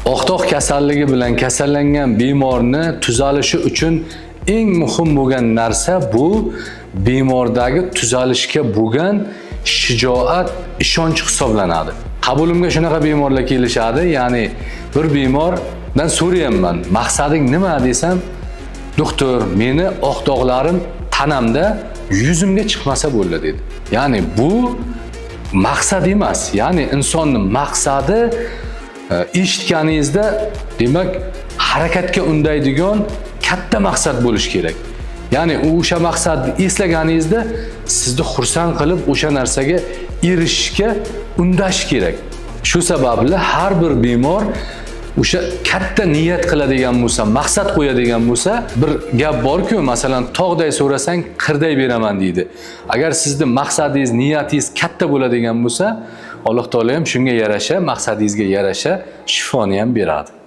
Oqdog' kasalligi bilan kasallangan bemorni tuzalishi uchun eng muhim bo'lgan narsa bu bemordagi tuzalishga bo'lgan shijoat, ishonch hisoblanadi. Qabulimga shunaqa bemorlar kelishadi, ya'ni bir bemordan so'rayapman, maqsading nima desam, doktor, meni oq dog'larim tanamda yuzimga chiqmasa bo'ldi dedi. Ya'ni bu maqsad emas, ya'ni insonni maqsadi eshitganingizda, demak, harakatga undaydigan katta maqsad bo'lishi kerak. Ya'ni u o'sha maqsadni eslaganingizda sizni xursand qilib, o'sha narsaga erishishga undash kerak. Shu sababli har bir bemor o'sha katta niyat qiladigan bo'lsa, maqsad qo'yadigan bo'lsa, bir gap bor-ku, masalan, tog'day so'rasang, qirday beraman deydi. Agar sizni maqsadingiz, niyatingiz katta bo'ladigan bo'lsa, Alloh taolo ham shunga yarasha, maqsadingizga yarasha shifoni ham beradi.